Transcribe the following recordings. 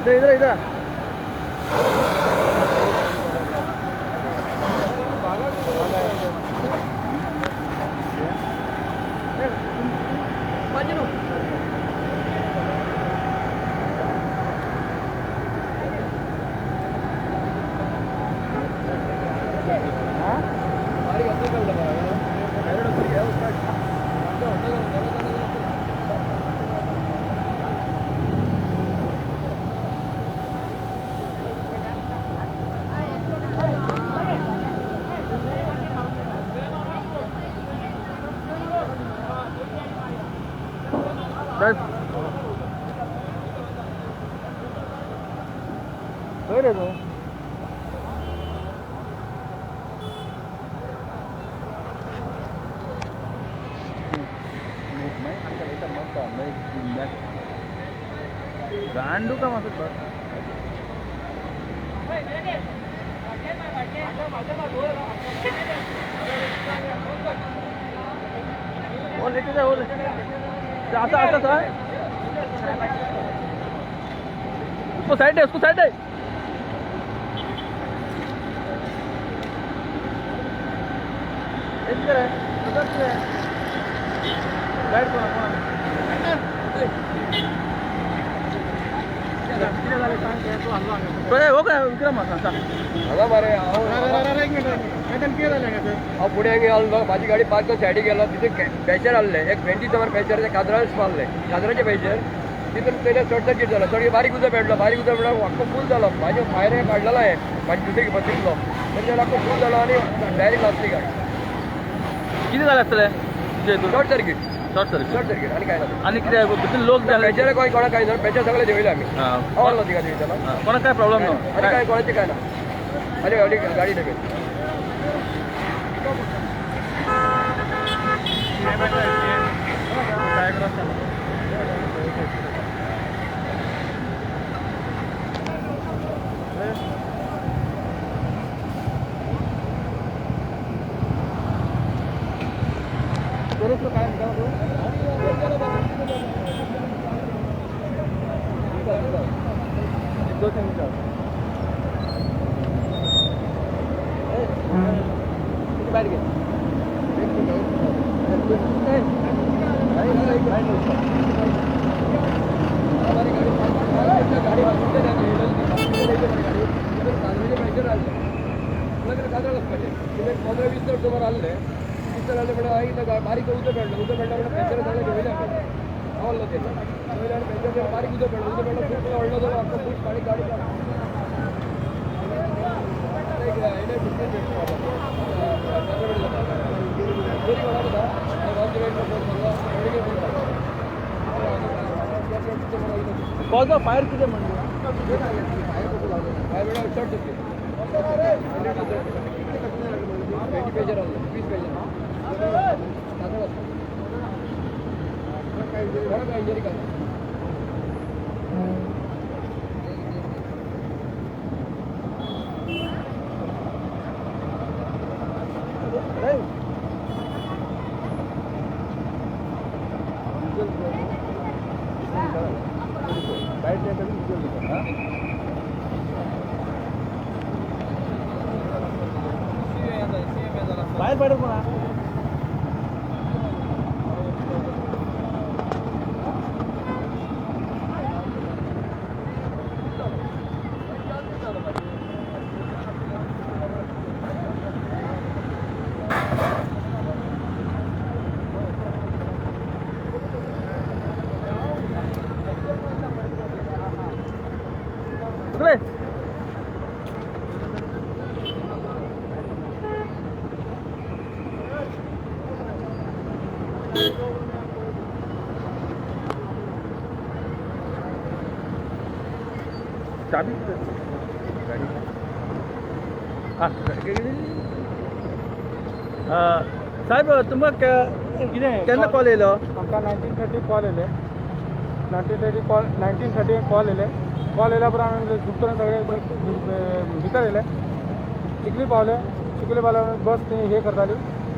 इधर इधर इधर. खंय रे तूं? गांडू का मासू. आता आता सर उसको साइड है, उसको साइड है. इधर है, उधर है. साइड कोण कोण हो काय विक्रम सांग. मरे हांव फुडें गेलो, म्हाजी गाडी पार्क करून सायडीक गेलो. तिथे प्रेशर आहलें एक 20 सुमार प्रेशर काजराच मारलें, काजराचें प्रेशर तितून पयलें शॉर्ट सर्कीट जालो. चड बारीक उजो पेटलो, बारीक उजो पेटलो, आख्खो फूल जालो. म्हाजें फायर काडलेलो हांवें म्हाजी दुसरी बसींतलो, तेन्ना आख्खो फूल जालो आनी डायरेक्ट लासली गाडी. कितें जालें आसतलें? Short circuit. Short circuit. Short circuit आनी काय ना. आनी कितें भितर लोक प्रेशर कोणाक काय ना, प्रेशर सगळें देंवयलें आमी. आवडलो तिका देंवयतना कोणाक काय प्रॉब्लम ना आनी काय कोणाचें काय ना. आनी गाडी गाडी डॅमेज. 15-20 तर सुमार आहले, 20 तर आहले म्हणल्यार बारीक उजो पेटलो. उजो पेटलो म्हणल्यार प्रेशर सगळें देंवयलें आमी. आवडलो तेन्ना देंवयलें आनी प्रेशर बारीक उजो पेटलो. उजो पेटलो खूब व्हडलो जालो, आख्खो फूल गाडी गाडी कॉज ऑफ फायर कितें म्हणजे? फायर म्हणल्यार शॉर्ट सर्कीट. 20 प्रेशर आहलें, 20 प्रेशर. कोणाक इंजरी काय बाहेर पडत कोणा. चाबी गाडी. साहेब तुमकां कितें केन्ना कॉल येयलो? आमकां 19:30 कॉल येयले. 19:30 कॉल, 19:30 कॉल येयले. कॉल येयल्या उपरांत आमी दुसरे सगळे भितर येयले. चिखली पावले. चिखली पावल्या बस ती हे करताली.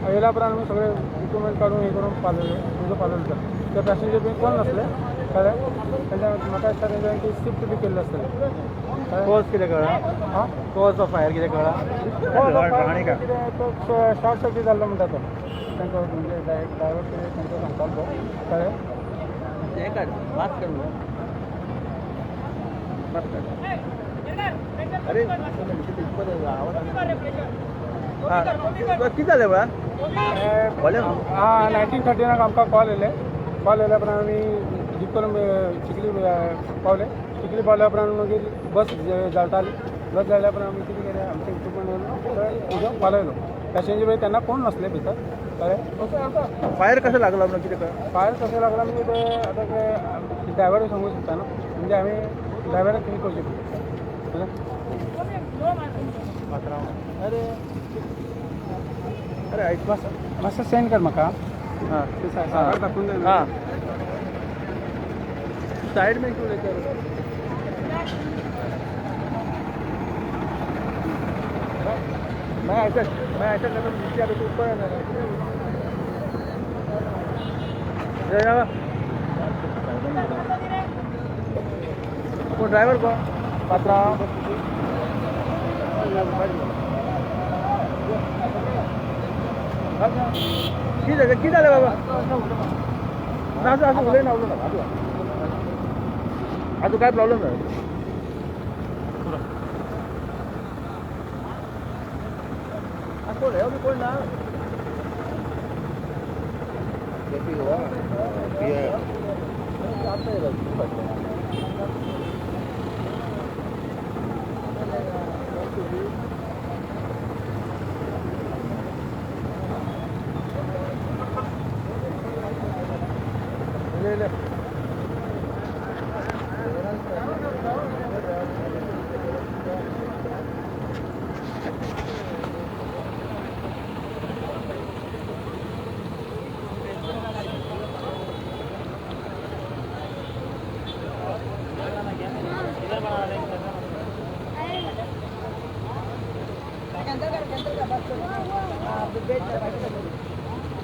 येयल्या उपरांत आमी सगळे इक्विपमेंट काडून हे करून पालवले, उजो पालवले. ते पॅसेंजर बी कोण नासले. कळ्ळें तेंच्या म्हाका दिसता तेंच्यानी ती शिफ्ट बी केल्लो आसतलें. कॉज कितें कळ्ळा? हां, कॉज ऑफ फायर कितें कळ्ळा? कितें तो शॉर्ट सर्कीट जाल्लो म्हणटा तो तांकां, म्हणजे ड्रायव्हर कितें तांकां सांगतालो तो. कळ्ळें. हें काड, मास्क काड, मास्क काड. अरे आं, कितें जालें बा? हां, 1913 आमकां कॉल येयले. कॉल येयल्या उपरांत आमी जीप करून चिखली पावले. चिखली पावल्या उपरांत मागीर बस जळटाली. बस जाळ्या उपरांत आमी कितें केलें, आमचें इक्विपमेंट घेवन उदक पालयलो. पॅसेंजर बी तेन्ना कोण नासले भितर. कळ्ळें. फायर कसो लागला म्हणून कितें कळ्ळें? फायर कशें लागला म्हणजे ते आतां ते ड्रायव्हर सांगूंक शकता न्हू, म्हणजे आमी ड्रायव्हराक कितें करचें पडलें. अरे अरे आयक, मातसो मातसो सेंड कर म्हाका. हां. ते सागर दाखोवन जाय. हाँ, साइड में क्यों लेकर? मैं ऐसा करता हूँ, नीचे आके तो ऊपर आना है। जाएगा वो ड्राइवर को पात्रा. की झालं, की झालं बाबा? ना, असं असं उलय ना, उलय ना. अजून अजून काय प्रॉब्लेम नाही. कोण आहे? कोण ना? ले ले.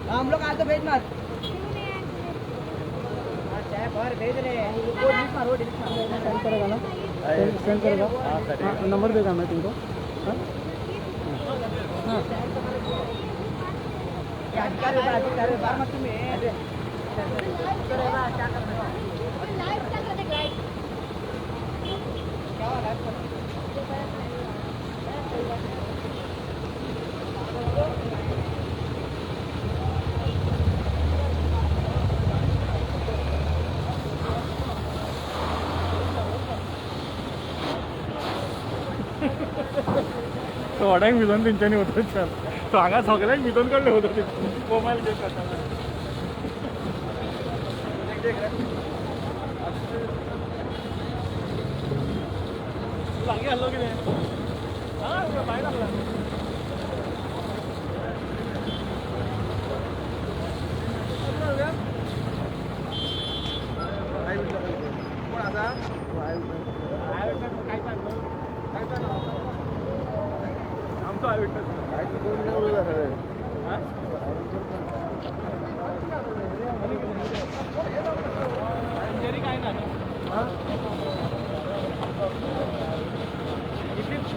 हम लोग आज तो भेज मार चाहे बाहर भेज रहे हैं वो डिलीट मारो, डिलीट मारो. सेंड करेगा ना? सेंड करेगा. हाँ, नंबर देगा मैं तुमको. हाँ हाँ. अधिकारी बा, अधिकारी बार मत तुम्ही. लाइव क्या करते? लाइव. क्या लाइव? थोड्यांक भिजोवन तेंच्यांनी वता चल तो हांगा सगळ्यांक भिजोवन काडले वता ते मोबायल घेवन करता. लागीं आसलो कितें? आं, भायर आसला. कोण आता? आमचो आय विटनेस. सगळे. इंजरी काय ना न्हू? इतलीच.